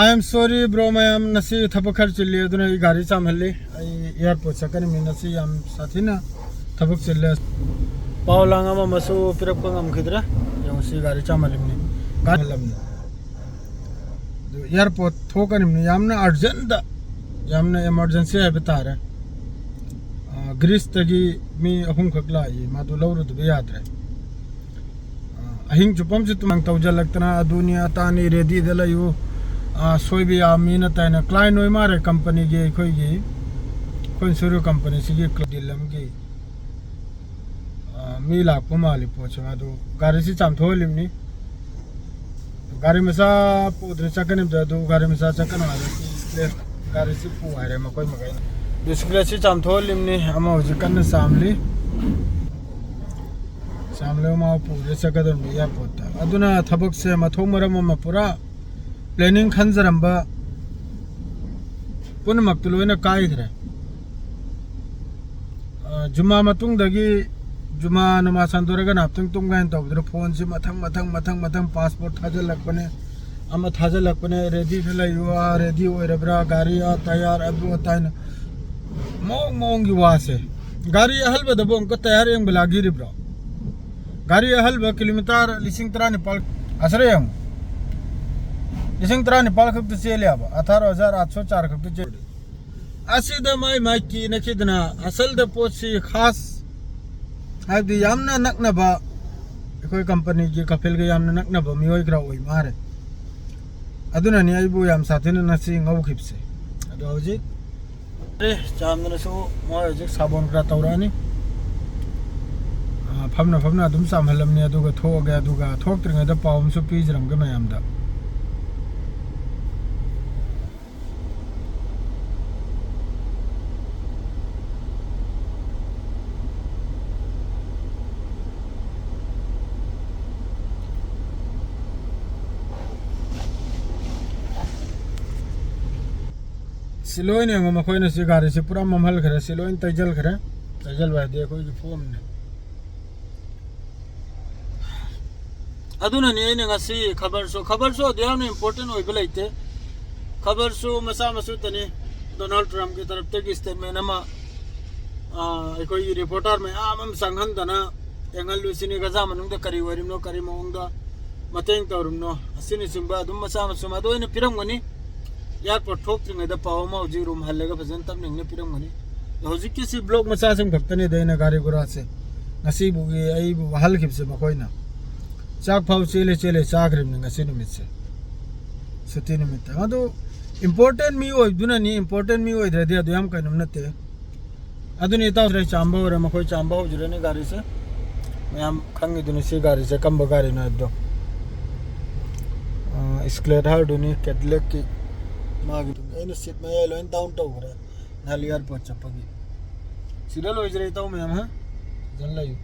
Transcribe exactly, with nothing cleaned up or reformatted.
I am sorry, bro, ꯃꯌꯥꯝ, ꯉꯁꯤ ꯊꯕꯛ ꯈꯔ ꯆꯤꯜꯂꯤ, ꯑꯗꯨꯅ ꯑꯩ ꯒꯥꯔꯤ ꯆꯥꯝꯍꯜꯂꯤ꯫ ꯑꯩ airport ꯆꯠꯀꯅꯤ, ꯉꯁꯤ ꯌꯥꯝ ꯁꯥꯊꯤꯅ ꯊꯕꯛ ꯆꯤꯜꯂꯦ꯫ ꯄꯥꯎ ꯂꯥꯡ ꯑꯃ ꯑꯃꯁꯨ ꯄꯤꯔꯛꯄ ꯉꯝꯈꯤꯗ꯭ꯔꯦ꯫ ꯌꯦꯡꯉꯨ, ꯁꯤ ꯒꯥꯔꯤ ꯆꯥꯝꯍꯜꯂꯤꯕꯅꯤ꯫ ꯒꯥꯔꯤ ꯍꯜꯂꯝꯅꯤ꯫ ꯑꯗꯨ airport ꯊꯣꯛꯀꯅꯤꯕꯅꯤ, ꯌꯥꯝꯅ urgent, ꯌꯥꯝꯅ emergency ꯍꯥꯏꯕ ꯇꯥꯔꯦ꯫ ꯑ, ꯒ꯭ꯔꯤꯁꯇꯒꯤ ꯃꯤ ꯑꯍꯨꯝꯈꯛ ꯂꯥꯛꯏ, ꯃꯥꯗꯨ ꯂꯧꯔꯨꯗꯕ ꯌꯥꯗ꯭ꯔꯦ꯫ ꯑ, ꯑꯍꯤꯡ ꯆꯨꯞꯄ ꯑꯃꯁꯨ ꯇꯨꯃꯥꯡ ꯇꯧꯖꯜꯂꯛꯇꯅ, ꯑꯗꯨꯅꯤ ꯑꯇꯥꯅꯤ, ready ꯗ ꯂꯩꯌꯨ꯫ ꯑ, ꯁꯣꯏꯕ ꯌꯥꯕ ꯃꯤ ꯅꯠꯇꯦ ꯍꯥꯏꯅ, client ꯑꯣꯏ ꯃꯥꯜꯂꯦ company ꯒꯤ, ꯑꯩꯈꯣꯏꯒꯤ, ꯑꯩꯈꯣꯏꯅ ꯁꯨꯔꯤꯕ company ꯁꯤꯒꯤ deal ꯑꯃꯒꯤ꯫ ꯑ, ꯃꯤ ꯂꯥꯛꯄ ꯃꯥꯜꯂꯤ ꯄꯣꯠꯁꯦ꯫ ꯑꯗꯨ ꯒꯥꯔꯤꯁꯤ ꯆꯥꯝꯊꯣꯛꯍꯜꯂꯤꯕꯅꯤ꯫ ꯒꯥꯔꯤ ꯃꯆꯥ ꯄꯨꯗꯅ ꯆꯠꯀꯅꯤꯕꯗ, ꯑꯗꯨ ꯒꯥꯔꯤ ꯃꯆꯥ ꯆꯠꯀꯅꯨ ꯍꯥꯏꯔꯦ꯫ ꯒꯥꯔꯤꯁꯤ ꯄꯨ ꯍꯥꯏꯔꯦ ꯃꯈꯣꯏ ꯃꯈꯩꯅ꯫ Display ꯁꯤ ꯆꯥꯝꯊꯣꯛꯍꯜꯂꯤꯕꯅꯤ꯫ ꯑꯃ ꯍꯧꯖꯤꯛ ꯀꯟꯅ ꯆꯥꯝꯂꯤ꯫ ꯆꯥꯝꯂꯒ ꯃꯥ ꯄꯨꯔ ꯆꯠꯀꯗꯕꯅꯤ airport ꯇ꯫ ꯑꯗꯨꯅ ꯊꯕꯛꯁꯦ ꯃꯊꯣꯡ ꯃꯔꯝ ꯑꯃ ꯄꯨꯔꯥ planning ꯈꯟꯖꯔꯝꯕ ꯄꯨꯝꯅꯃꯛꯇꯨ ꯂꯣꯏꯅ ꯀꯥꯏꯈ꯭ꯔꯦ꯫ ꯑ, ꯖꯨꯃꯥ ꯃꯇꯨꯡꯗꯒꯤ, ꯖꯨꯃꯥ ꯅꯃꯥꯖ ꯁꯟꯗꯣꯔꯒ ꯉꯥꯏꯍꯥꯛꯇꯪ ꯇꯨꯝꯒꯦ ꯍꯥꯏꯅ ꯇꯧꯕꯗꯨꯗ phoneꯁꯤ ꯃꯊꯪ, ꯃꯊꯪ, ꯃꯊꯪ, ꯃꯊꯪ passport ꯊꯥꯖꯤꯜꯂꯛꯄꯅꯦ, ꯑꯃ ꯊꯥꯖꯤꯜꯂꯛꯄꯅꯦ, ready ꯗ ꯂꯩꯌꯨ, ꯑ, ready ꯑꯣꯏꯔꯕ꯭ꯔꯥ, ꯒꯥꯔꯤ, ꯑ, ꯇꯌꯥꯔ, ꯑꯗꯨ ꯑꯗꯥ ꯍꯥꯏꯅ ꯃꯑꯣꯡ ꯃꯑꯣꯡꯒꯤ ꯋꯥꯁꯦ꯫ ꯒꯥꯔꯤ ꯑꯍꯜꯕꯗꯕꯨ ꯑꯃꯨꯛꯀ ꯇꯌꯥꯔ ꯌꯦꯡꯕ ꯂꯥꯛꯈꯤꯔꯤꯕ꯭ꯔꯣ? ꯒꯥꯔꯤ ꯑꯍꯜꯕ kilometre ꯂꯤꯁꯤꯡ ꯇꯔꯥꯅꯤꯄꯥꯜ, ꯑꯁꯤꯗ ꯌꯦꯡꯉꯨ, ꯂꯤꯁꯤꯡ ꯇꯔꯥꯅꯤꯄꯥꯜ ꯈꯛꯇ ꯆꯦꯜꯂꯦꯕ, ꯑꯊꯥꯔꯣ ꯍꯖꯥꯔ ꯑꯥꯠꯁꯣ ꯆꯥꯔ ꯈꯛꯇ ꯆꯦꯜꯂꯦ꯫ ꯑꯁꯤꯗ ꯃꯥꯏ ꯃꯥꯏ ꯀꯤꯅꯈꯤꯗꯅ, ꯑꯁꯜꯗ ꯄꯣꯠꯁꯤ ꯈꯥꯁ, ꯍꯥꯏꯕꯗꯤ ꯌꯥꯝꯅ ꯅꯛꯅꯕ ꯑꯩꯈꯣꯏ company ꯒꯤ ꯀꯐꯤꯜꯒ ꯌꯥꯝꯅ ꯅꯛꯅꯕ ꯃꯤꯑꯣꯏ ꯈꯔ ꯑꯣꯏ ꯃꯥꯔꯦ꯫ ꯑꯗꯨꯅꯅꯤ ꯑꯩꯕꯨ ꯌꯥꯝ ꯁꯥꯊꯤꯅ ꯉꯁꯤ ꯉꯧꯈꯤꯕꯁꯦ꯫ ꯑꯗꯣ ꯍꯧꯖꯤꯛ ꯑꯦ, ꯆꯥꯝꯗꯅꯁꯨ ꯃꯣꯏ ꯍꯧꯖꯤꯛ ꯁꯥꯕꯣꯟ ꯈꯔ ꯇꯧꯔꯛꯑꯅꯤ꯫ ꯑꯥ, ꯐꯝꯅ ꯐꯝꯅ ꯑꯗꯨꯝ ꯆꯥꯝꯍꯜꯂꯝꯅꯤ, ꯑꯗꯨꯒ ꯊꯣꯛꯑꯒꯦ, ꯑꯗꯨꯒ ꯊꯣꯛꯇ꯭ꯔꯤꯉꯩꯗ ꯄꯥꯎ ꯑꯃꯁꯨ ꯄꯤꯖꯔꯝꯒꯦ ꯃꯌꯥꯝꯗ꯫ ꯁꯤ ꯂꯣꯏꯅ ꯌꯦꯡꯉꯣ, ꯃꯈꯣꯏꯅ ꯁꯤ ꯒꯥꯔꯤꯁꯤ ꯄꯨꯔꯥ ꯃꯝꯍꯜꯈ꯭ꯔꯦ, ꯁꯤ ꯂꯣꯏꯅ ꯇꯩꯖꯜꯈ꯭ꯔꯦ꯫ ꯇꯩꯖꯜꯕ ꯍꯥꯏꯗꯤ ꯑꯩꯈꯣꯏꯒꯤ ꯐꯣꯝꯅꯦ꯫ ꯑꯗꯨꯅꯅꯤ ꯑꯩꯅ ꯉꯁꯤ ꯈꯕꯔꯁꯨ, ꯈꯕꯔꯁꯨ ꯑꯗꯨ ꯌꯥꯝꯅ important ꯑꯣꯏꯕ ꯂꯩꯇꯦ꯫ ꯈꯕꯔꯁꯨ ꯃꯆꯥ ꯃꯁꯨꯇꯅꯤ, ꯗꯣꯅꯥꯜꯗ ꯇ꯭ꯔꯝꯞꯀꯤ ꯇꯔꯞꯇꯒꯤ ꯁ꯭ꯇꯦꯠꯃꯦꯟ ꯑꯃ, ꯑ, ꯑꯩꯈꯣꯏꯒꯤ ꯔꯤꯄꯣꯔꯇꯔ ꯃꯌꯥꯝ ꯑꯃ ꯆꯪꯍꯟꯗꯅ ꯌꯦꯡꯍꯜꯂꯨꯁꯤꯅꯤ, ꯒꯖꯥ ꯃꯅꯨꯡꯗ ꯀꯔꯤ ꯑꯣꯏꯔꯤꯕꯅꯣ, ꯀꯔꯤ ꯃꯑꯣꯡꯗ ꯃꯇꯦꯡ ꯇꯧꯔꯤꯕꯅꯣ, ꯑꯁꯤꯅꯆꯤꯡꯕ ꯑꯗꯨꯝ ꯃꯆꯥ ꯃꯁꯨ ꯑꯗꯨ ꯑꯩꯅ ꯄꯤꯔꯝꯒꯅꯤ꯫ ꯑꯦꯌꯥꯔꯄꯣꯔꯠ ꯊꯣꯛꯇ꯭ꯔꯤꯉꯩꯗ ꯄꯥꯎ ꯑꯃ ꯍꯧꯖꯤꯛ ꯔꯨꯝ ꯍꯜꯂꯒ ꯐꯖꯅ ꯇꯞꯅ ꯏꯪꯅ ꯄꯤꯔꯝꯒꯅꯤ꯫ ꯍꯧꯖꯤꯛꯀꯤꯁꯤ ꯕ꯭ꯂꯣꯛ ꯃꯆꯥꯁꯤꯡ ꯈꯛꯇꯅꯤꯗ ꯑꯩꯅ ꯒꯥꯔꯤ ꯒꯨꯔꯥꯁꯦ ꯉꯁꯤꯕꯨꯒꯤ ꯑꯩꯕꯨ ꯋꯥꯍꯜꯈꯤꯕꯁꯦ ꯃꯈꯣꯏꯅ꯫ ꯆꯥꯛ ꯐꯥꯎ ꯆꯦꯜꯂꯦ ꯆꯦꯜꯂꯦ ꯆꯥꯈ꯭ꯔꯤꯕꯅꯤ ꯉꯁꯤ ꯅꯨꯃꯤꯠꯁꯦ, ꯁꯨꯇꯤ ꯅꯨꯃꯤꯠꯇ꯫ ꯑꯗꯨ ꯏꯝꯄꯣꯔꯇꯦꯟ ꯃꯤ ꯑꯣꯏꯕꯗꯨꯅꯅꯤ, ꯏꯝꯄꯣꯔꯇꯦꯟ ꯃꯤ ꯑꯣꯏꯗ꯭ꯔꯗꯤ ꯑꯗꯨ ꯌꯥꯝ ꯀꯩꯅꯣꯝ ꯅꯠꯇꯦ꯫ ꯑꯗꯨꯅꯤ ꯏꯇꯥꯎ, ꯁꯤꯗ ꯆꯥꯝꯕ ꯍꯧꯔꯦ, ꯃꯈꯣꯏ ꯆꯥꯝꯕ ꯍꯧꯖꯔꯅꯤ ꯒꯥꯔꯤꯁꯦ꯫ ꯃꯌꯥꯝ ꯈꯪꯉꯤꯗꯨꯅꯤ ꯁꯤ ꯒꯥꯔꯤꯁꯦ ꯀꯝꯕ ꯒꯥꯔꯤꯅꯣ ꯍꯥꯏꯕꯗꯣ꯫ ꯏꯁꯀ꯭ꯂꯦꯗꯔꯗꯨꯅꯤ, ꯀꯦꯗꯤꯂꯦꯛꯀꯤ꯫ ꯃꯥꯒꯤ ꯑꯩꯅ ꯁꯤꯠ ꯃꯌꯥꯏ ꯂꯣꯏ ꯗꯥꯎꯟ ꯇꯧꯈ꯭ꯔꯦ ꯅꯍꯥꯟ ꯑꯦꯌꯥꯔꯄꯣꯔꯠ ꯆꯠꯄꯒꯤ꯫ ꯁꯤꯗ ꯂꯣꯏꯖꯔꯦ ꯏꯇꯥꯎ ꯃꯌꯥꯝ, ꯍꯥ? ꯐꯖꯅ ꯂꯩꯌꯨ꯫